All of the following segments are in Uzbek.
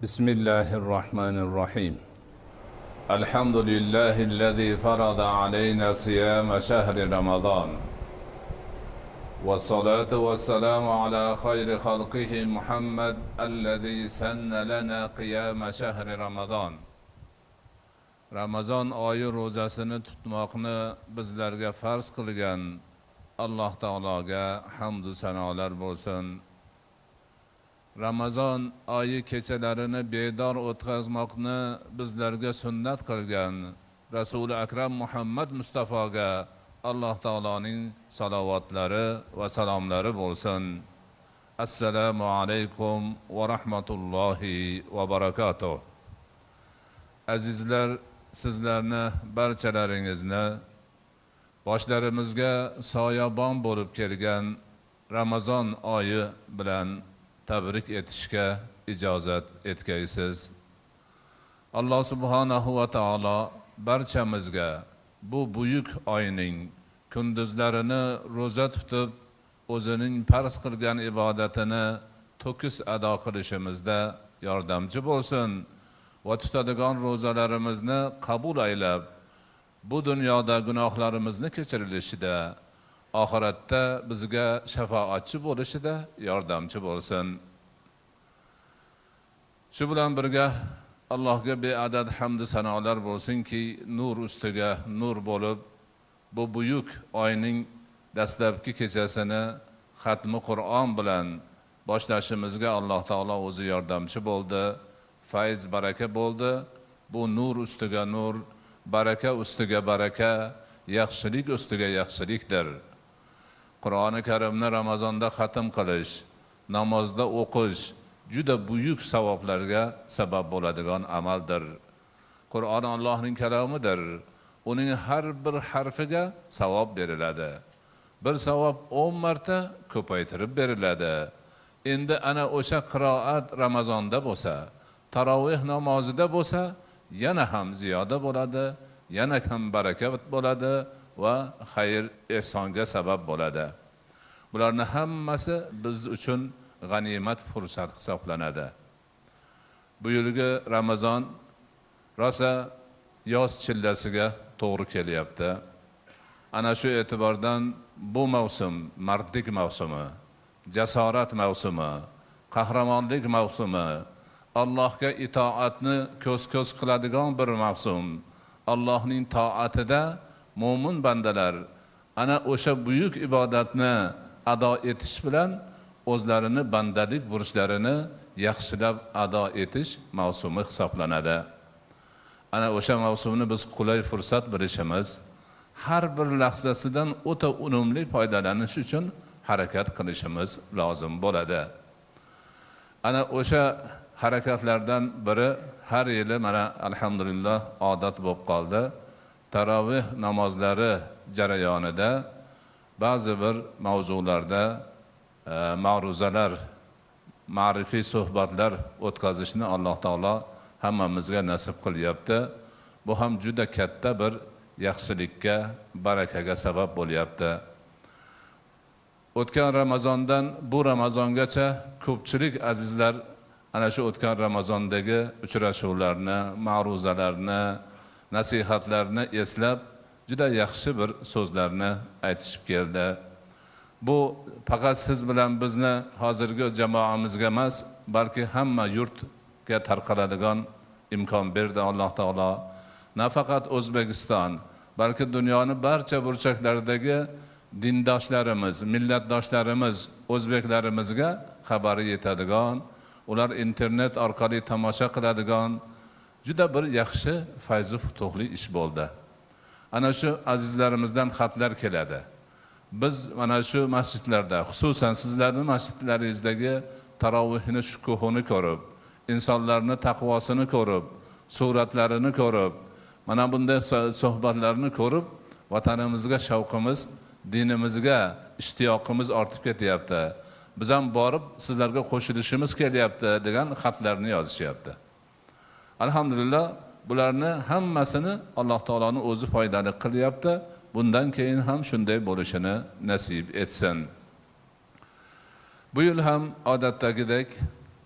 بسم الله الرحمن الرحيم. الحمد لله الذي فرض علينا صيام شهر رمضان، والصلاة والسلام على خير خلقه محمد الذي سن لنا قيام شهر رمضان. Ramazon oyi ro'zasini tutmoqni bizlarga farz qilgan Alloh taologa hamdu sanolar bo'lsin. Ramazon oyi kechalarini bedor o'tkazmoqni bizlarga sunnat qilgan Rasuli Akram Muhammad Mustafoga Alloh taoloning salovatlari va salomlari bo'lsin. Assalomu alaykum va rahmatullohi va barakatuh. Azizlar, sizlarni barchalaringizni boshlarimizga soyabon bo'lib kelgan Ramazon oyi bilan tabrik etishga ijozat etgaysiz. Alloh subhanahu va taolo barchamizga bu buyuk oyning kunduzlarini ro'za tutib, o'zining farz qilgan ibodatini to'kis ado qilishimizda yordamchi bo'lsin va tutadigan ro'zalarimizni qabul aylab, bu dunyoda gunohlarimizni kechirilishida, oxiratda bizga shafoatchi bo'lishida yordamchi bo'lsin. Shu bilan birga Allohga beadad hamdu sanolar bo'lsinki, nur ustiga nur bo'lib, bu buyuk oyning dastlabki kechasini xatmi Qur'on bilan boshlashimizga Alloh taolo o'zi yordamchi bo'ldi, fayz baraka bo'ldi. Bu nur ustiga nur, baraka ustiga baraka, yaxshilik ustiga yaxshilikdir. Qur'oni Karimni Ramazonda xatm qilish, namozda o'qish juda buyuk savoblarga sabab bo'ladigan amaldir. Qur'on Allohning kalomidir. Uning har bir harfiga savob beriladi. Bir savob 10 marta ko'paytirib beriladi. Endi ana o'sha qiroat Ramazonda bo'lsa, taroveh namozida bo'lsa, yana ham ziyoda bo'ladi, yana ham baraka bo'ladi va xayr ehsonga sabab bo'ladi. Bularni hammasi biz uchun g'animat fursat hisoblanadi. Bu yilgi Ramazon rosa yoz chillasiga to'g'ri kelyapti. Ana shu e'tibordan bu mavsum mardlik mavsumi, jasorat mavsumi, qahramonlik mavsumi, Allohga itoatni ko'z-ko'z qiladigan bir mavsum. Allohning toatida mo'min bandalar ana o'sha buyuk ibodatni ado etish bilan o'zlarini bandalik burchlarini yaxshilab ado etish mavsumi hisoblanadi. Ana o'sha mavsumni biz qulay fursat bilishimiz, har bir lahzasidan o'ta unumli foydalanish uchun harakat qilishimiz lozim bo'ladi. Ana o'sha harakatlardan biri har yili mana, alhamdulillah, odat bo'lib qoldi. Taroveh namozlari jarayonida ba'zi bir mavzularda ma'ruzalar, ma'rifiy suhbatlar o'tkazishni Alloh taolo hammamizga nasib qilyapti. Bu ham juda katta bir yaxshilikka, barakaga sabab bo'lyapti. O'tgan Ramazondan bu Ramazongacha ko'pchilik azizlar ana shu o'tgan Ramazondagi uchrashuvlarni, ma'ruzalarni, nasihatlarni eslab, juda yaxshi bir so'zlarni aytishib keldi. Bu faqat siz bilan bizni hozirgi jamoamizga emas, balki hamma yurtga tarqaladigan imkon berdi Alloh taolo. Nafaqat O'zbekiston, balki dunyoni barcha burchaklaridagi dindoshlarimiz, millatdoshlarimiz, o'zbeklarimizga xabari yetadigan, ular internet orqali tomosha qiladigan juda bir yaxshi fayzu futuhli ish bo'ldi. Ana shu azizlarimizdan xatlar keladi. Biz mana shu masjidlarda, xususan sizlarning masjidlaringizdagi tarovihni shukuhini ko'rib, insonlarni taqvosini ko'rib, suratlarini ko'rib, mana bunday suhbatlarni ko'rib, vatanimizga shavqimiz, dinimizga ishtiyoqimiz ortib ketyapti. Biz ham borib sizlarga qo'shilishimiz kelyapti degan xatlarni yozishyapti. Alhamdulillah, bularni hammasini Alloh taoloning o'zi foydali qilyapti. Bundan keyin ham shunday bo'lishini nasib etsin. Bu yil ham odatdagidek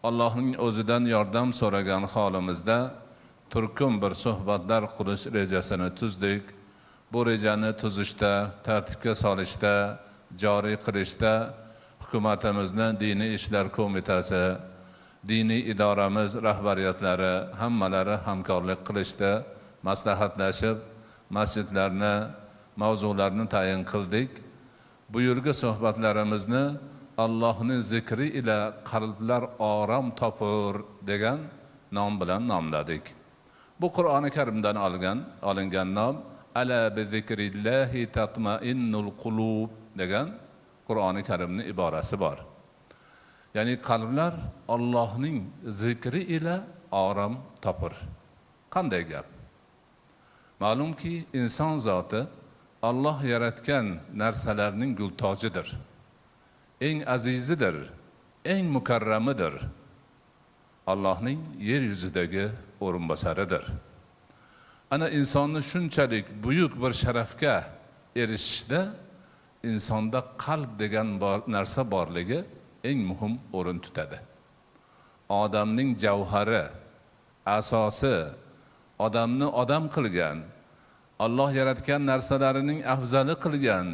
Allohning o'zidan yordam so'ragan holimizda turkum bir suhbatlar qilish rejasini tuzdik. Bu rejani tuzishda, tartibga solishda, joriy qilishda hukumatimizni Diniy ishlar qo'mitasi, diniy idoramiz rahbariyatlari hammalari hamkorlik qilishda, maslahatlashib masjidlarni, mavzularni tayin qildik. Bu yilgi suhbatlarimizni Allohning zikri ila qalblar orom topur degan nom bilan nomladik. Bu Qur'oni Karimdan olingan nom, ala bi zikrillahi tatmainnul qulub degan Qur'oni Karimning iborasi bor. Ya'ni qalblar Allohning zikri ila orom topur. Qanday gap? Ma'lumki, inson zoti Alloh yaratgan narsalarning gultojidir. Eng azizidir, eng mukarramidir. Allohning yer yuzidagi o'rinbosaridir. Ana insonni shunchalik buyuk bir sharafga erishishda insonda qalb degan narsa borligi eng muhim o'rin tutadi. Odamning javhari, asosi, odamni odam qilgan, Alloh yaratgan narsalarining afzali qilgan,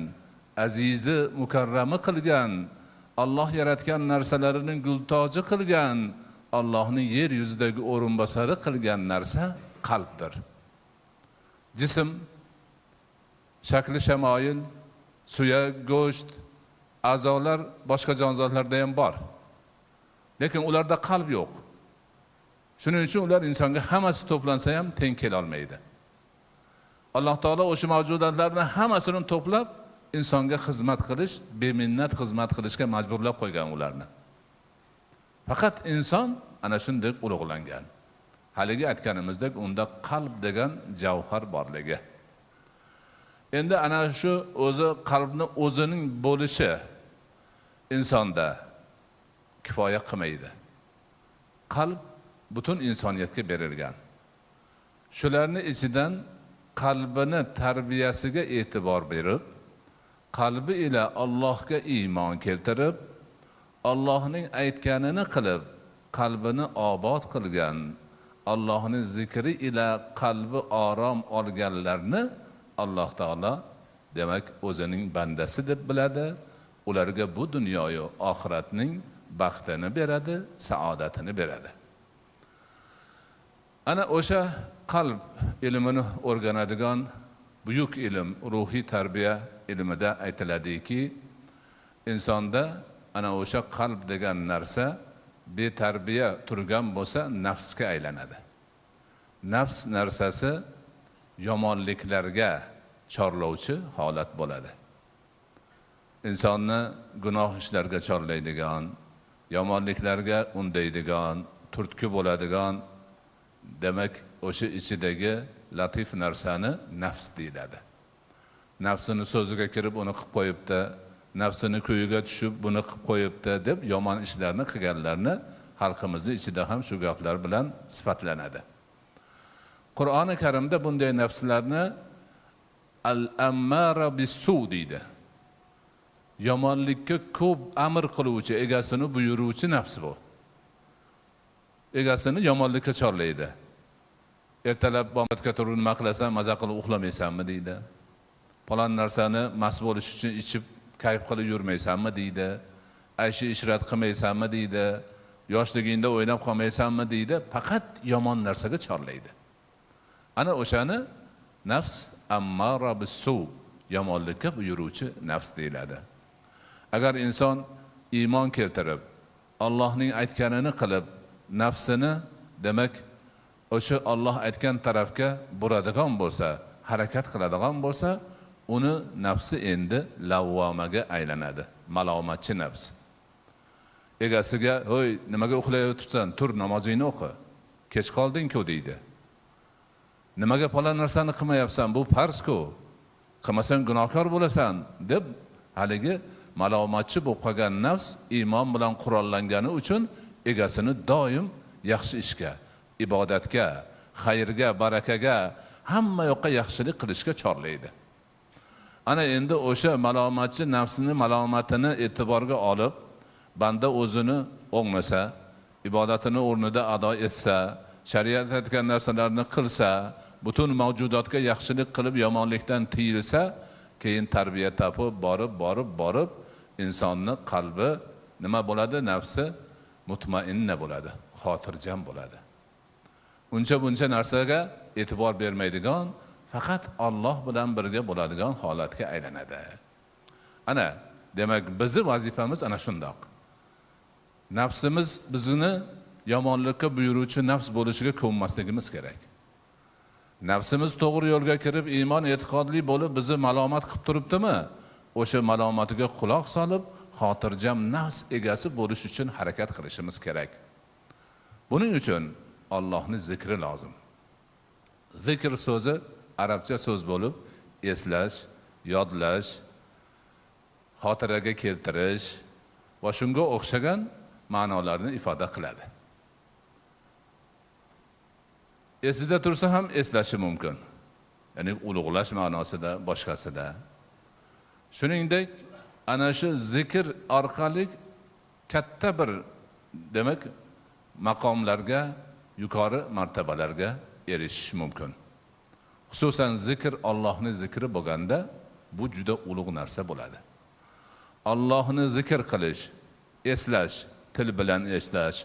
azizi, mukarrami qilgan, Alloh yaratgan narsalarining gultoji qilgan, Allohning yer yuzidagi o'rinbosari qilgan narsa qalbdir. Jism, shakli shamoil, suyak, go'sht, a'zolar boshqa jonzotlarda ham bor. Lekin ularda qalb yo'q. Shuning uchun ular insonga hammasi to'plansa ham teng kela olmaydi. Alloh taolo o'sha mavjudotlarni hammasini to'plab insonga xizmat qilish, beminnat xizmat qilishga majburlab qo'ygan ularni. Faqat inson ana shunday ulug'langan. Haligi aytganimizdek unda qalb degan javhar borligi. Endi ana shu o'zi qalbni o'zining bo'lishi insonda kifoya qilmaydi. Qalb butun insoniyatga berilgan. Shularni ichidan qalbini tarbiyasiga e'tibor berib, qalbi ila Allohga iymon keltirib, Allohning aytganini qilib, qalbini obod qilgan, Allohning zikri ila qalbi orom olganlarni Alloh taolo demak o'zining bandasi deb biladi. Ularga bu dunyoyu oxiratning baxtini beradi, saodatini beradi. Ana o'sha qalb ilmini o'rganadigan buyuk ilm, ruhiy tarbiya ilmida aytiladiki, insonda ana o'sha qalb degan narsa betarbiya turgan bo'lsa nafsga aylanadi. Nafs narsasi yomonliklarga chorlovchi holat bo'ladi. Insonni gunoh ishlarga chorlaydigan, yomonliklarga undaydigan, turtki bo'ladigan, demak o'sha ichidagi latif narsani nafs deyiladi. Nafsini so'ziga kirib uni qilib qo'yibdi, nafsini kuyiga tushib buni qilib qo'yibdi deb yomon ishlarni qilganlarni xalqimizning ichida ham shu gaplar bilan sifatlanadi. Qur'oni Karimda bunday nafslarni al-ammara bis-su deydi. Yomonlikka ko'p amr qiluvchi, egasini buyuruvchi nafs bu. Egasini yomonlikka chorlaydi. Ertalab bomdodga turib nima qilasan, maza qilib uxlamaysanmi deydi. Falon narsani mast bo'lish uchun ichib kayf qilib yurmaysanmi deydi. Ayshi ishrat qilmaysanmi deydi. Yoshligingda o'ynab qolmaysanmi deydi. Faqat yomon narsaga chorlaydi. Ana o'shani nafs ammara bis-su, yomonlikka buyuruvchi nafs deyiladi. Agar inson iymon keltirib, Allohning aytganini qilib, nafsini demak o'sha Alloh aytgan tarafga buradigan bo'lsa, harakat qiladigan bo'lsa, uni nafsi endi lavvomaga aylanadi, malomatchi nafs. Egasiga, "Hoy, nimaga uxlayotibsan? Tur, namozingni o'qi. Kech qolding-ku" deydi. Nimaga falon narsani qilmayapsan? Bu farz-ku. Qilmasang gunohkor bo'lasan deb haligi malomatchi bo'lib qolgan nafs iymon bilan qurollangani uchun egasini doim yaxshi ishga, ibodatga, xayrga, barakaga, hamma yoqqa yaxshilik qilishga chorlaydi. Ana endi o'sha malomatchi nafsini malomatini e'tiborga olib, banda o'zini o'ngmasa, Ibodatini o'rnida ado etsa, shariat aytgan narsalarni qilsa, butun mavjudotga yaxshilik qilib yomonlikdan tiyilsa, keyin tarbiya topib borib borib borib insonni qalbi nima bo'ladi? Nafsi mutmainna bo'ladi, xotirjam bo'ladi. Uncha buncha narsaga e'tibor bermaydigan, faqat Alloh bilan birga bo'ladigan holatga aylanadi. Ana, demak, bizni vazifamiz ana shundoq. Nafsimiz bizni yomonlikka buyuruvchi nafs bo'lishiga ko'nmasligimiz kerak. Nafsimiz to'g'ri yo'lga kirib, iymon e'tiqodli bo'lib bizni malomat qilib turibdimi? O'sha malomatiga quloq solib, xotirjam nafs egasi bo'lish uchun harakat qilishimiz kerak. Buning uchun Allohning zikri lozim. Zikr so'zi arabcha so'z bo'lib, eslash, yodlash, xotiraga keltirish va shunga o'xshagan ma'nolarni ifoda qiladi. Esida tursa ham eslashi mumkin. Ya'ni ulug'lash ma'nosida, boshqasida. Shuningdek, ana shu zikr orqali katta bir demak maqomlarga, yuqori martabalarga erishish mumkin. Xususan zikr Allohning zikri bo'lganda bu juda ulug' narsa bo'ladi. Allohni zikr qilish, eslash, til bilan eslash,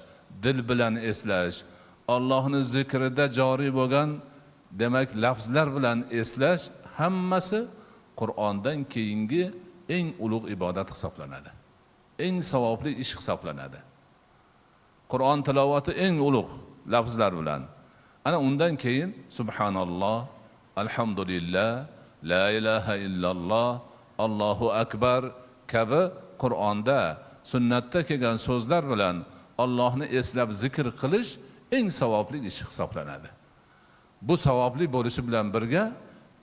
dil bilan eslash, Allohning zikrida joriy bo'lgan demak lafzlar bilan eslash hammasi Qur'ondan keyingi eng ulug' ibodat hisoblanadi. Eng savobli ish hisoblanadi. Qur'on tilovati eng ulug' lafzlar bilan. Ana undan keyin subhanalloh, alhamdulillah, la ilaha illalloh, Allohu akbar kabi Qur'onda, sunnatda kelgan so'zlar bilan Allohni eslab zikr qilish eng savobli ish hisoblanadi. Bu savobli bo'lishi bilan birga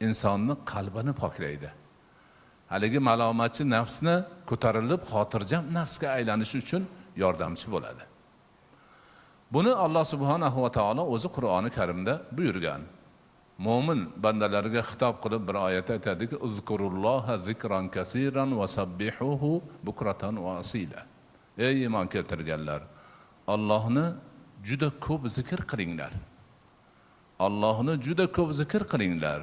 insonni qalbini poklaydi. Haligi malomatchi nafsni ko'tarilib xotirjam nafsga aylanishi uchun yordamchi bo'ladi. Buni Alloh subhanahu va taolo o'zi Qur'oni Karimda buyurgan. Mo'min bandalarga xitob qilib bir oyatda aytadiki: "Uzkurulloha zikran kasiran va sabbihuhu bukratan va asila." Ey iymon keltirganlar, Allohni juda ko'p zikr qilinglar. Allohni juda ko'p zikr qilinglar.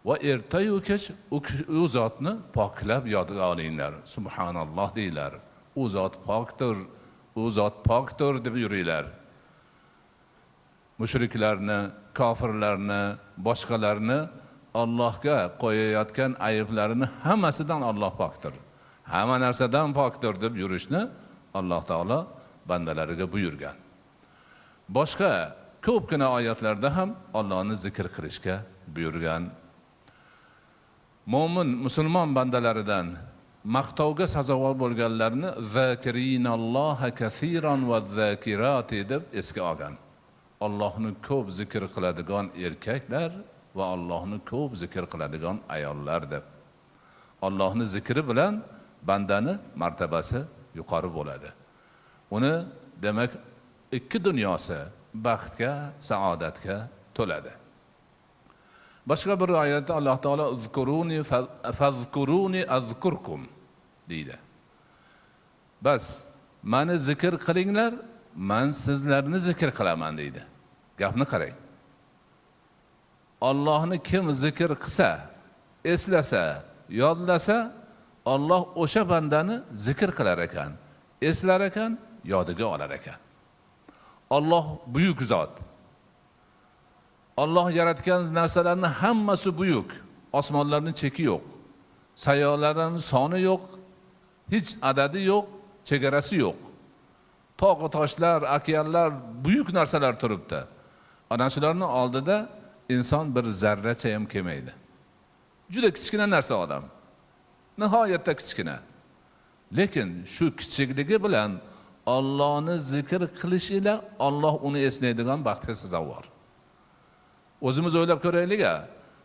Va ertayu kech u zotni poklab yodga olinglar. Subhanalloh deylar. U zot pokdir, u zot pokdir deb yuringlar. Mushriklarni, kofirlarni, boshqalarni Allohga qo'yayotgan ayblarini hammasidan Alloh pokdir. Hamma narsadan pokdir deb yurishni Alloh taolo bandalariga buyurgan. Boshqa ko'pgina oyatlarda ham Allohni zikr qilishga buyurgan. Mo'min musulmon bandalaridan maqtovga sazovor bo'lganlarni zakirinalloha kasiran va zakirati deb esga olgan. Allohni ko'p zikr qiladigan erkaklar va Allohni ko'p zikr qiladigan ayollar deb. Allohni zikri bilan bandani martabasi yuqori bo'ladi. Uni demak ikki dunyosi baxtga, saodatga to'ladi. Boshqa bir oyatda Alloh taolo uzkuruni fazkuruni azkurkum deydi. Bas, meni zikr qilinglar, men sizlarni zikr qilaman deydi. Gapni qarang. Allohni kim zikr qilsa, eslasa, yodlasa, Alloh o'sha bandani zikr qilar ekan, eslar ekan, yodiga olar ekan. Alloh buyuk zot. Alloh yaratgan narsalarning hammasi buyuk. Osmonlarning cheki yo'q. Sayyoralarning soni yo'q. Hech adadi yo'q, chegarasi yo'q. Tog' toshlar, okeanlar, buyuk narsalar turibdi. Ana shularning oldida inson bir zarracha ham kelmaydi. Juda kichkina narsa odam. Nihoyatda kichkina. Lekin shu kichikligi bilan Allohni zikr qilish ila Alloh uni eslaydigan baxtga sazovor. O'zimiz o'ylab ko'raylik-a.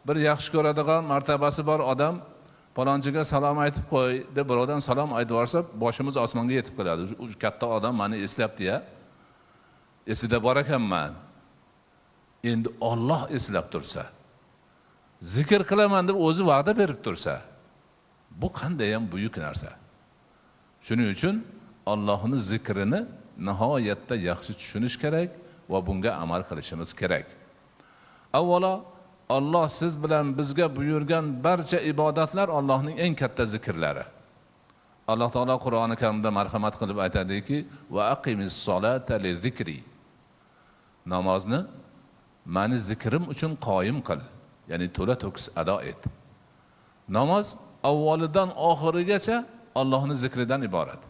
Bir yaxshi ko'radigan martabasi bor odam palonchiga salom aytib qo'y deb birovdan salom aytib yuborsa, boshimiz osmonga yetib qoladi. U katta odam meni eslayapti-ya. Esida bor ekanman. Endi Alloh eslab tursa, zikr qilaman deb o'zi va'da berib tursa, bu qanday ham buyuk narsa. Shuning uchun Allohning zikrini nihoyatda yaxshi tushunish kerak va bunga amal qilishimiz kerak. Avvalo Alloh siz bilan bizga buyurgan barcha ibodatlar Allohning eng katta zikrlari. Alloh taolo Qur'oni Karimda marhamat qilib aytadiki: "Va aqimis solata li zikri." Namozni meni zikrim uchun qoyim qil, ya'ni to'la to'kis ado et. Namoz avvalidan oxirigacha Allohning zikridan iborat.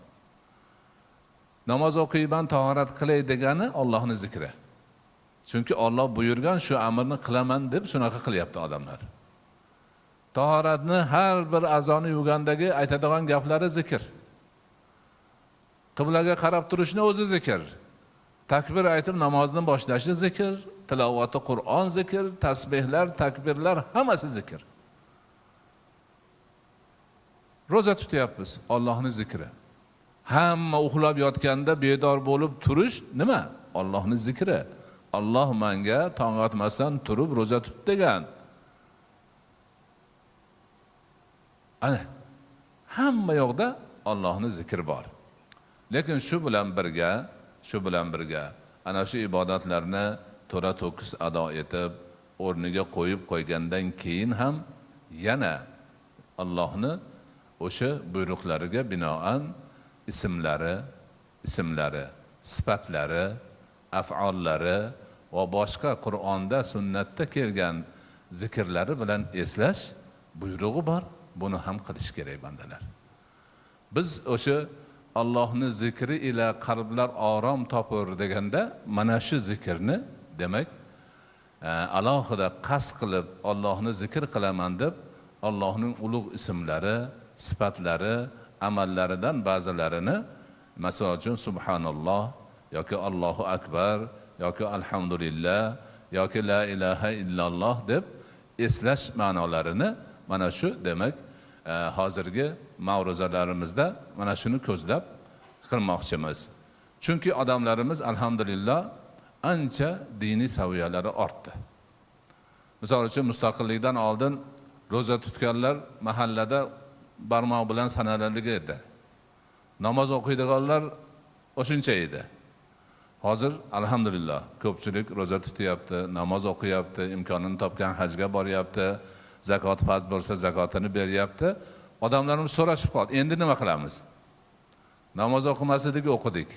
Namoz o'qiyman, tahorat qilay degani Allohning zikri. Chunki Alloh buyurgan shu amrni qilaman deb shunaqa qilyapti odamlar. Tahoratni har bir a'zoni yuvgandagi aytadigan gaplari zikr. Qiblaga qarab turishni o'zi zikr. Takbir aytib namozni boshlashi zikr, tilovati Qur'on zikr, tasbihlar, takbirlar hammasi zikr. Ro'za tutyapmiz, Allohning zikri. Hamma uxlab yotganda bedor bo'lib turish nima? Allohning zikri. Alloh menga tong otmasdan turib ro'za tut degan. Ana hamma yoqda Allohning zikri bor. Lekin shu bilan birga ana shu ibodatlarni to'la to'kis ado etib, o'rniga qo'yib qo'ygandan keyin ham yana Allohni o'sha buyruqlariga binoan ismlari, sifatlari, af'ollari va boshqa Qur'onda, sunnatda kelgan zikrlari bilan eslash buyrug'i bor. Buni ham qilish kerak bandalar. Biz o'sha Allohning zikri ila qalblar orom topur deganda mana shu zikrni demak alohida qasd qilib Allohni zikr qilaman deb Allohning ulug' ismlari, sifatlari, amallaridan ba'zilarini, masalan uchun subhanalloh yoki Allohu akbar yoki alhamdulillah yoki la ilaha illalloh deb eslash ma'nolarini mana shu demak hozirgi ma'ruzalarimizda mana shuni ko'zlab qilmoqchimiz. Chunki odamlarimiz alhamdulillah ancha diniy saviyalari ortdi. Misol uchun mustaqillikdan oldin ro'za tutganlar mahallada barmoq bilan sanalarligi edi. Namoz o'qiydiganlar o'shuncha edi. Hozir alhamdulillah ko'pchilik ro'za tutyapti, namoz o'qiyapti, imkonini topgan hajga boryapti, zakot farz bo'lsa zakotini beryapti. Odamlarimiz so'rashib qoldi, endi nima qilamiz? Namoz o'qimas edik, o'qidik.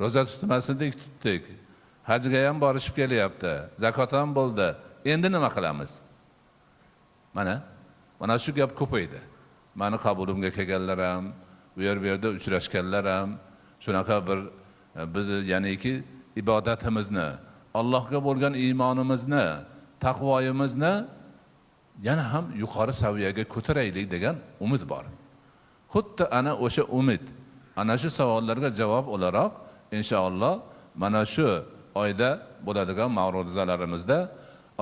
Ro'za tutmas edik, tutdik. Hajga ham borishib kelyapti, zakot ham bo'ldi. Endi nima qilamiz? Mana shu gap ko'paydi. Mani qabulimga kelganlar ham, u yer bu yerda uchrashganlar ham shunaqa bir biz ya'niki ibodatimizni, Allohga bo'lgan iymonimizni, taqvoyimizni yana ham yuqori saviyaga ko'taraylik degan umid bor. Xuddi ana o'sha umid, ana shu savollarga javob o'laroq inshaalloh mana shu oyda bo'ladigan ma'ruzalarimizda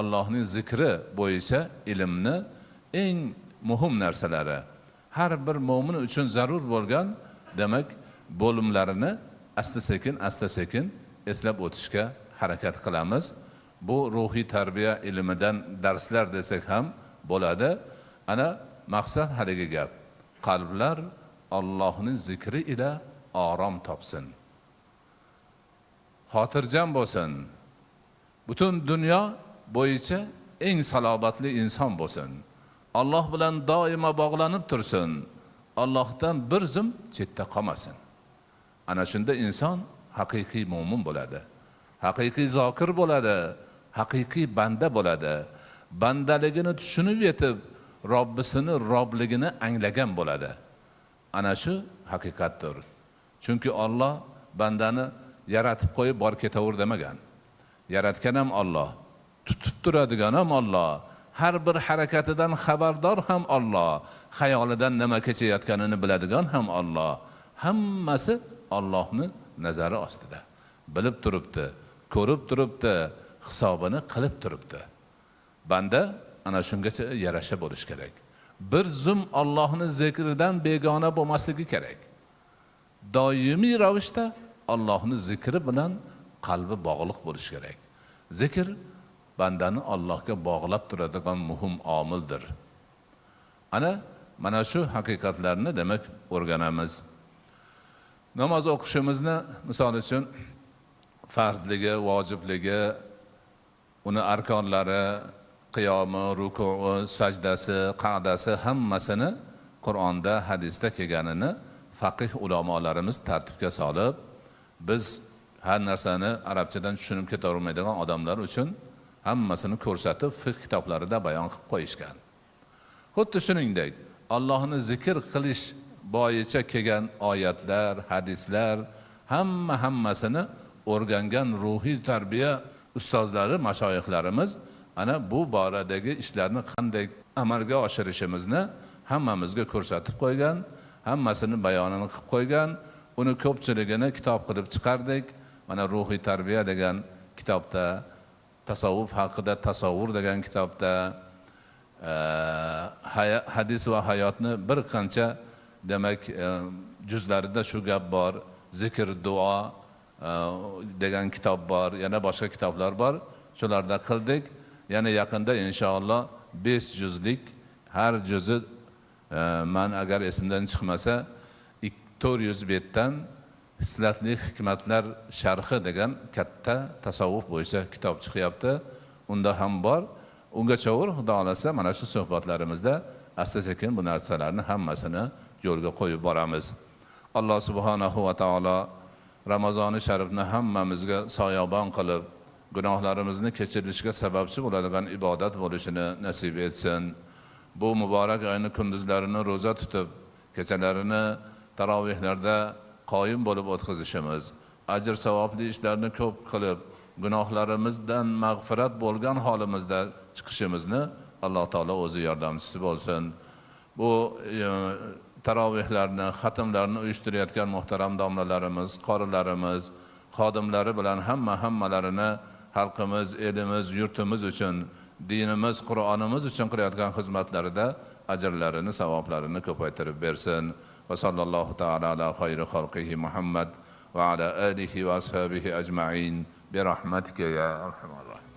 Allohning zikri bo'yicha ilmni eng muhim narsalari, har bir mo'min uchun zarur bo'lgan demak bo'limlarini asta-sekin eslab o'tishga harakat qilamiz. Bu ruhiy tarbiya ilmidan darslar desak ham bo'ladi. Ana maqsad haligi gap. Qalblar Allohning zikri ila orom topsin. Xotirjam bo'lsin. Butun dunyo bo'yicha eng salobatli inson bo'lsin. Alloh bilan doimo bog'lanib tursin. Allohdan bir zum chetda qolmasin. Ana shunda inson haqiqiy mo'min bo'ladi. Haqiqiy zokir bo'ladi, haqiqiy banda bo'ladi. Bandaligini tushunib yetib, Robbisini Robligini anglagan bo'ladi. Ana shu haqiqatdir. Chunki Alloh bandani yaratib qo'yib bor ketaver demagan. Yaratgan ham Alloh, tutib turadigan ham Alloh, har bir harakatidan xabardor ham Alloh, xayolidan nima kechayotganini biladigan ham Alloh. Hammasi Allohning nazari ostida. Bilib turibdi, ko'rib turibdi, hisobini qilib turibdi. Banda ana shungacha yarasha bo'lish kerak. Bir zum Allohning zikridan begona bo'lmasligi kerak. Doimiy ravishda Allohning zikri bilan qalbi bog'liq bo'lishi kerak. Zikr bandani Allohga bog'lab turadigan muhim omildir. Ana mana shu haqiqatlarni demak o'rganamiz. Namoz o'qishimizni misol uchun farzligi, vojibligi, uni arkonlari, qiyomi, rukui, sajdasi, qa'dasi hammasini Qur'onda, hadisda kelganini faqih ulamolarimiz tartibga solib, biz har narsani arabchadan tushunib ketavermaydigan odamlar uchun hammasini ko'rsatib, fiqh kitoblarida bayon qilib qo'yishgan. Xuddi shuningdek, Allohni zikr qilish bo'yicha kelgan oyatlar, hadislar hammasini o'rgangan ruhiy tarbiya ustozlari, mashoyixlarimiz ana bu boradagi ishlarni qanday amalga oshirishimizni hammamizga ko'rsatib qo'ygan, hammasini bayonini qilib qo'ygan. Uni ko'pchiligini kitob qilib chiqardik. Mana ruhiy tarbiya degan kitobda, tasavvuf haqida tasavvur degan kitobda, hadis va hayotni bir qancha demak juzlarida shu gap bor, zikr, duo degan kitob bor, yana boshqa kitoblar bor. Shularda qildik. Yana yaqinda inshaalloh 5 juzlik, har juzi man agar esimdan chiqmasa 400 betdan Hislatli hikmatlar sharhi degan katta tasavvuf bo'yicha kitob chiqyapti. Unda ham bor. Ungacha Xudo xohlasa mana shu suhbatlarimizda asta-sekin bu narsalarni hammasini yo'lga qo'yib boramiz. Alloh subhanahu va taolo Ramazoni sharifni hammamizga soyabon qilib, gunohlarimizni kechirilishga sababchi bo'ladigan ibodat bo'lishini nasib etsin. Bu muborak oyni kunduzlarini ro'za tutib, kechalarini tarovihlarda qoyim bo'lib o'tkazishimiz, ajr savobli ishlarni ko'p qilib, gunohlarimizdan mag'firat bo'lgan holimizda chiqishimizni Alloh taolo o'zi yordamchisi bo'lsin. Bu tarovihlarni, xatmlarni uyushtirayotgan muhtaram domlalarimiz, qorilarimiz, xodimlari bilan hammalarini xalqimiz, elimiz, yurtimiz uchun, dinimiz, Qur'onimiz uchun qilayotgan xizmatlarida ajrlarini, savoblarini ko'paytirib bersin. Va sallallohu taala ala xayri xalqihi Muhammad va ala alihi va ashabihi ajma'in bi rahmatika ya arhamar rohim.